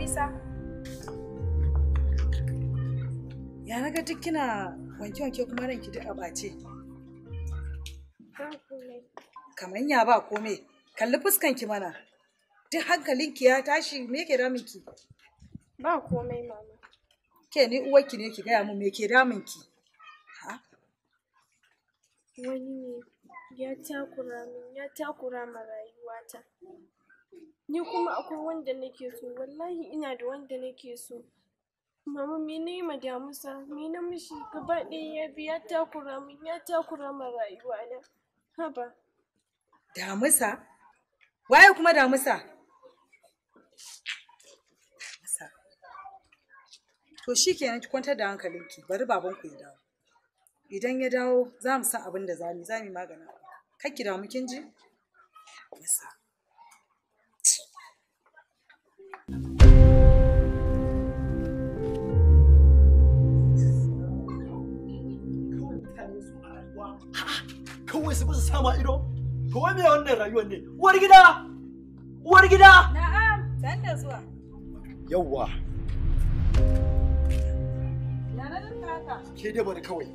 Lawisa. Ya naga duk kina wanke-wanke kuma ranki duk a ɓace. Kaman ya ba komai. Kalli fuskanki mana. Duk hankalinki ya tashi, me ke damunki? Ba komai mama. Ke ni uwarki ne ki gaya mun me ke damunki? Ha? Wani ne ya takura min, ya takura ma rayuwata. Ni kuma akwai wanda nake so, wallahi ina da wanda nake so. Mama me na yi ma Damusa, me na mishi gaba ɗaya ya bi ya takura min, ya takura ma rayuwana. Haba. Damusa? Waye kuma Damusa? Damusa. To shikenan ki kwantar da hankalinki, bari babanku ya dawo. Idan ya dawo za mu san abin da za mu yi maganin. Kar ki damu kin ji? Damusa. Kawai su bisa sama ido. To wai me wannan rayuwar ne? Uwar gida! Uwar gida! Na'am, san da zuwa. Yawwa. Ya na dinka haka? Ke dai bari kawai.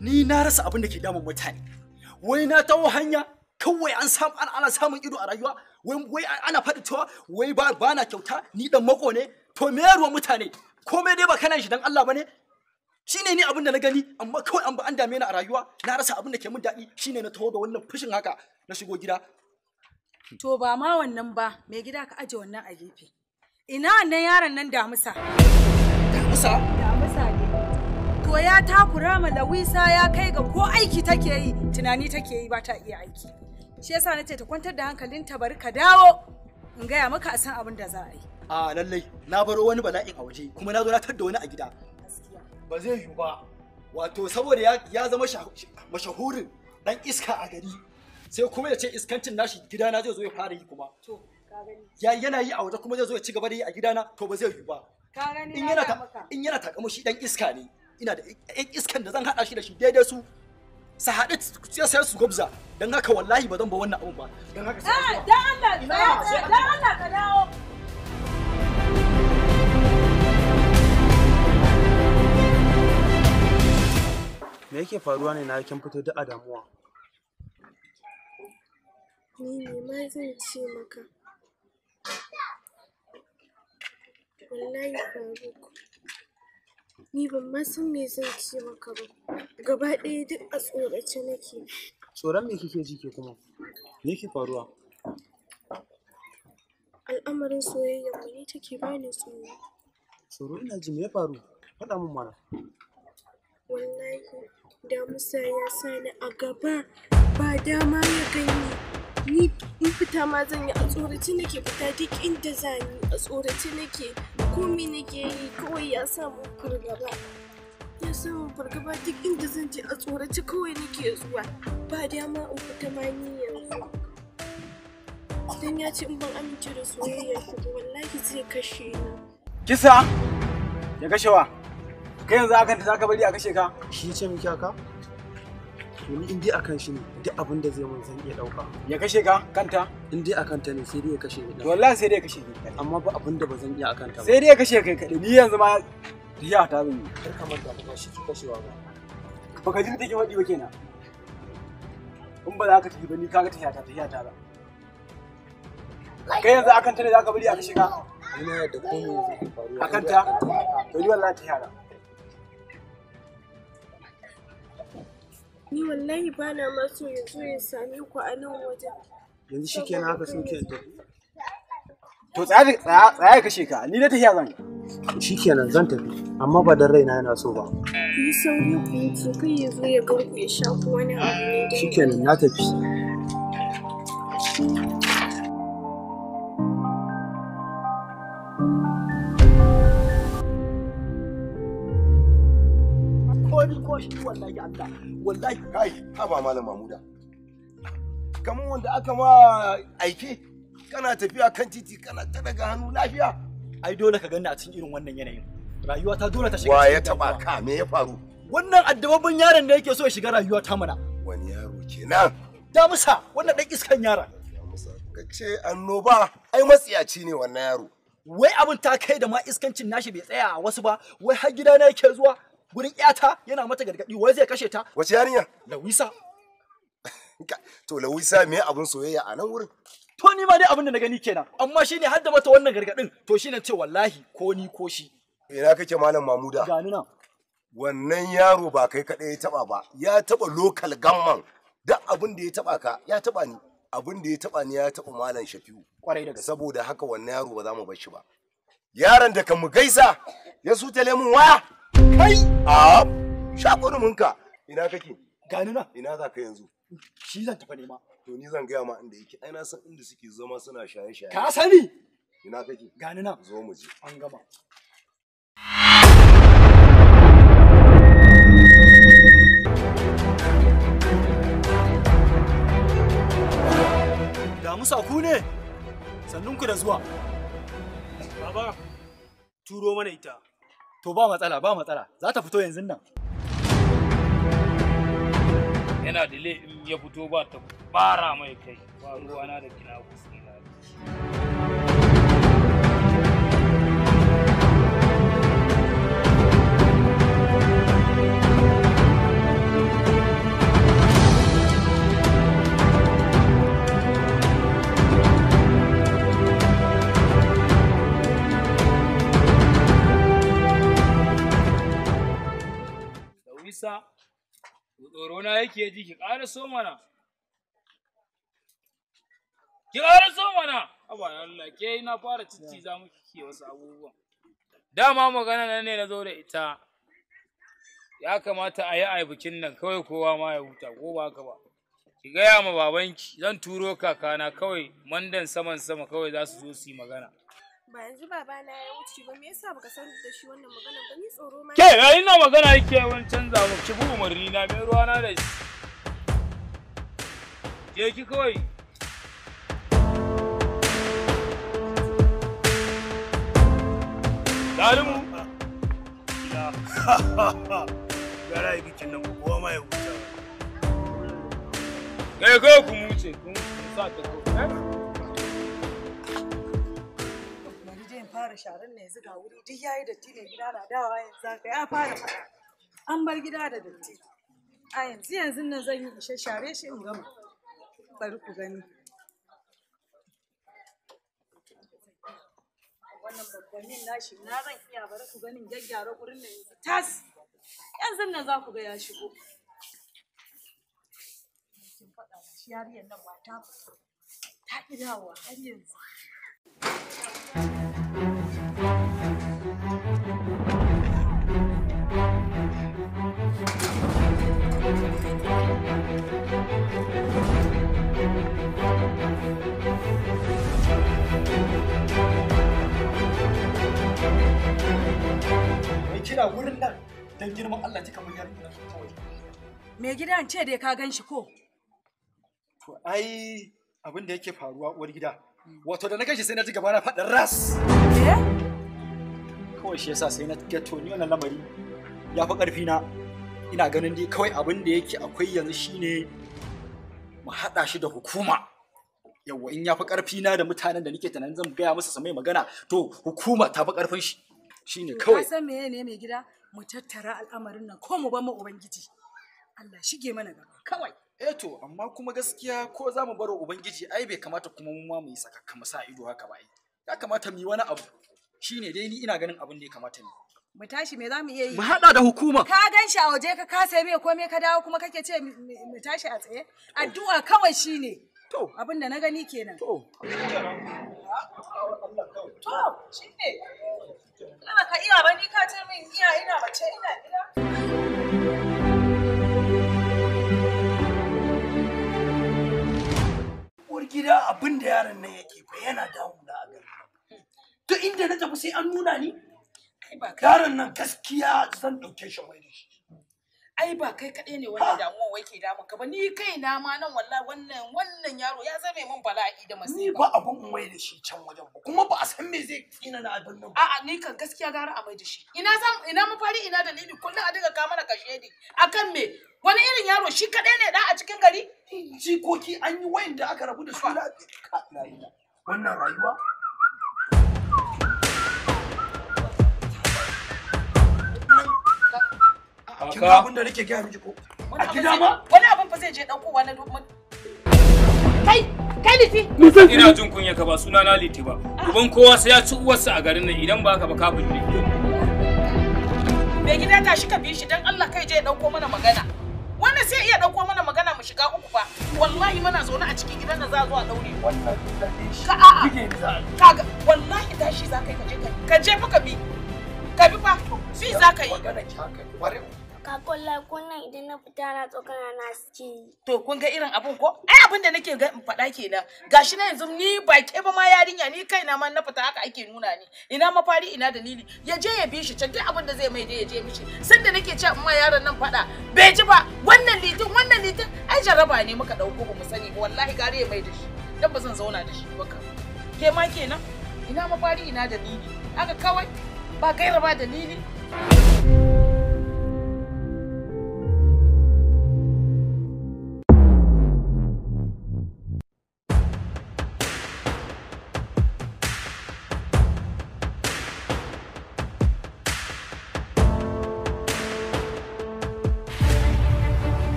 Ni na rasa abin da ke damun mutane. Wai na tawo hanya kawai an samu ana samun ido a rayuwa. Wai ana faɗi cewa wai ba na kyauta, ni dan mako ne. To me ruwan mutane? Komai dai ba kana shi dan Allah bane? Shine ni abin da na gani, amma kawai an ba an dame ni a rayuwa, na rasa abin da ke min daɗi, shine na taho da wannan fushin haka na shigo gida. To ba ma wannan ba, mai gida ka aje wannan a gefe. Ina wannan yaron nan Damusa? Damusa? Damusa ne. To ya takura ma Lawisa ya kai ga ko aiki take yi, tunani take yi ba ta iya aiki. Shi yasa nace ta kwantar da hankalinta bari ka dawo in gaya maka a san abin da za a yi. A lallai, na baro wani bala'in a waje kuma na zo na tar da wani a gida. Ba zai yiwu ba, wato saboda ya zama mashahurin dan iska a gari, sai kuma ya ce iskancin nashi gidana zai zo ya fara yi kuma. To, ka gani. Yana yi a waje kuma zai zo ya ci gaba da yi a gidana, to ba zai yiwu ba. Ka gani in yana takama shi dan iska ne, ina da ɗan iskan da zan haɗa shi da shi daidai su su haɗu sai su gwabza, don haka wallahi ba zan ba wannan abun ba. Don haka sai. Dan Allah, dan Allah ka dawo. Me yake faruwa ne na kin fito duk a damuwa? Ni ne ma zan ce maka. Wallahi Faruk, ni ban ma san me zan ce maka ba. Gaba ɗaya duk a tsorace nake. Tsoron me kike ji ke kuma? Me yake faruwa? Al'amarin soyayyar mu ne take bani tsoro. Tsoro ina ji me ya faru? Faɗa min mana. Wallahi Damusa ya sa ni a gaba ba dama ya gani. Ni in fita ma zan yi a tsorace nake fita duk inda zani a tsorace nake. Komai nake yi kawai ya sa mun fargaba. Ya sa mun fargaba duk inda zan je a tsorace kawai nake zuwa. Ba dama in fita ma ni yanzu. Dan ya ce in ban amince da soyayyar shi ba wallahi zai kashe ni. Kisa? Ya kashe wa? Kai yanzu akan ta zaka bari a kashe ka? Shi ce miki haka? To ni in dai akan shi ne duk abin da zai mun zan iya dauka. Ya kashe ka kanta? In dai akan ta ne sai dai ya kashe ni. To wallahi sai dai ya kashe ni. Amma ba abin da ba zan iya akan ta ba. Sai dai ya kashe kai kadai. Ni yanzu ma riya ta zan yi. Kar ka manta ba shi ki kashewa ba. Baka ji take faɗi ba kenan. In ba za ka tafi ba ni kaga tafiya ta ba. Kai yanzu akan ta ne zaka bari a kashe ka? Ina yadda komai zai faru. Akan ta? To ni wallahi tafiya ta. Ni wallahi ba na ma so ya zo ya same ku a nan wajen. Yanzu shi kenan haka sun ke tafi. To tsaya ya kashe ka, ni da tafiya zan. Shi kenan zan tafi, amma ba dan raina yana so ba. Ku yi sauri ku wuce kai ya zo ya gan ku ya sha ku wani abu ne. Shi kenan na tafi. Ko shi wallahi Allah wallahi kai haba malam Mamuda, kaman wanda aka ma aike kana tafiya kan titi kana ta daga hannu lafiya. Ai dole ka ganni a cikin irin wannan yanayin, rayuwa ta dole ta shiga. Wa ya taba ka? Me ya faru? Wannan addababin yaron da yake so ya shiga rayuwa ta mana. Wani yaro kenan? Damusa, wannan dan iskan yaron. Damusa ka ce annoba, ai matsiyaci ne wannan yaro. Wai abin ta kai da ma iskancin nashi bai tsaya a wasu ba, wai har gida na yake zuwa gurin ƴata yana mata gargadi wai zai kashe ta. Wace yarinya? Lawisa. To Lawisa me abin soyayya a nan wurin? To ni ma dai abin da na gani kenan, amma shine har da mata wannan gargadin to shine ce wallahi ko ni ko shi. Ina kake Malam Mamuda? Gani nan. Wannan yaro ba kai kaɗai ya taɓa ba, ya taɓa local gamman. Duk abin da ya taɓa ka, ya taɓa ni. Abin da ya taɓa ni ya taɓa Malam Shafi'u. Kwarai da gaske. Saboda haka wannan yaro ba za mu bar shi ba. Yaron da kan mu gaisa ya sutale mun waya. Kai! A shakuruminka. Ina kake? Gani nan. Ina za ka yanzu? Shi zan tafi nema. To ni zan gaya ma inda yake. Ai na san inda suke zama suna shaye-shaye. Ka sani? Ina kake? Gani nan. Zo mu je. An gama. Damusa ku ne? Sannunku da zuwa. Baba, turo mana ita. To ba matsala, ba matsala. Za ta fito yanzu nan. Yana da in ya fito ba ta bara mai kai. Ba ruwana da kina kusina. Lawisa, tsoro na yake ji, ki ƙara so mana. Ki ƙara so mana. Haba Allah, ke na fara cicciza miki ke wasu abubuwan. Dama magana nan ne na zo da ita. Ya kamata a yi a bikin nan kawai kowa ma ya huta ko ba haka ba. Ki gaya ma babanki zan turo kakana kawai mandan saman sama kawai za su zo su yi magana. Ba yanzu babana ya wuce ba, me yasa baka san da shi wannan magana ba? Ni tsoro ma. Ke yayin na magana yake wani canza mu ki bi umarni na me ruwa na da shi. Je ki kawai. Zalimu. Gara yi bikin nan kowa ma ya huta. Kai kawai ku muce kun sa ta ko. Fara sharan ne yanzu ga wuri duk yayi datti ne, gida na dawa yanzu haka ya fara fada. An bar gida da datti. A yanzu yanzu nan zan yi ishe share shi in gama. Bari ku gani. Wannan babbannin nashi na zan iya, bari ku ganin gyaggyara gurin nan yanzu tas. Yanzu nan za ku ga ya shigo. Kin faɗa da shi yarinyar nan mata ta ƙi dawowa har yanzu. Wai kina wurin nan don girman Allah kika mun yarinya ta waje. Me gidan ce dai ka gan shi ko? To ai abin da yake faruwa uwar gida. Wato da na gan shi sai na ji gaba na faɗin ras. Eh? Kawai shi yasa sai na ga to ni wannan lamari ya fi ƙarfi na. Ina ganin dai kawai abin da yake akwai yanzu shine mu haɗa shi da hukuma. Yawwa in ya fi ƙarfi na da mutanen da nake tunanin zan gaya musu su mai magana to hukuma ta fi ƙarfin shi. Shine Ka kawai. san meye ne mai gida? Mu tattara al'amarin nan ko mu ba mu Ubangiji. Allah shige mana gaba kawai. Eh to amma kuma gaskiya ko za mu bar wa Ubangiji ai bai kamata kuma mu ma mu yi sakakka mu sa ido haka ba ai. Ya kamata mu yi wani abu. Shine dai ni ina ganin abin da ya kamata mu. Mu tashi me za mu iya yi? Mu haɗa da hukuma. Ka gan shi a waje ka kasa mai komai ka dawo kuma kake ce mu tashi a tsaye? Addu'a kawai shine. To. Abin da na gani kenan. To. To shine. Kana ka iya ba ni ka ce min iya ina mace ina gida. Uwar gida abin da yaron nan yake fa yana damuna a garin nan. Duk inda na tafi sai an nuna ni. Yaron nan gaskiya zan ɗauke shi mai da shi. Ai ba kai kaɗai ne wannan damuwa wai ke damun ka ba, ni kai na ma nan wallahi wannan yaro ya zame min bala'i da masifa. Ni ba abun in mai da shi can wajen ba kuma ba a san me zai tsina na abin nan ba. A'a ni kan gaskiya gara a mai da shi. Ina zam ina mafari ina dalili kullum a dinga kawo mana kashedi akan me wani irin yaro shi kaɗai ne da a cikin gari? Jikoki an yi wayan da aka rabu da su lafiya. Wannan rayuwa. Kin ga abin da nake gaya miki ko? A gida ma? Wani abin fa zai je ɗaukowa na domin. Kai, kai Liti. Ina jin kunya ka ba suna na Liti ba. Uban kowa sai ya ci uwarsa a garin nan idan ba ka ba kafin ne. Mai gida tashi ka bi shi dan Allah kai je ya ɗauko mana magana. Wannan sai iya ɗauko mana magana mu shiga uku fa. Wallahi muna zaune a cikin gidan da za a zo a ɗaure. Wannan shi. Ka a'a. Kaga wallahi tashi za ka yi ka je ka je fa ka bi. Ka bi fa. Shi za ka yi. Magana ki haka ne. Ware. Kakolla kunnan idan na fita na tsokana na suke yi. To kun ga irin abun ko? Ai abin da nake ga in faɗa kenan. Gashi na yanzu ni ba ke ba ma yarinya ni kaina ma na fita haka ake nuna ni. Ina mafari ina dalili. Ya je ya bi shi can duk abin da zai mai dai ya je mishi. Sanda nake cewa in ma yaron nan faɗa bai ji ba wannan litin ai jaraba ne muka ɗauko ba mu sani ba wallahi gare ya mai da shi. Dan ba zan zauna da shi ba ka. Ke ma kenan? Ina mafari ina dalili. Haka kawai ba gaira ba dalili.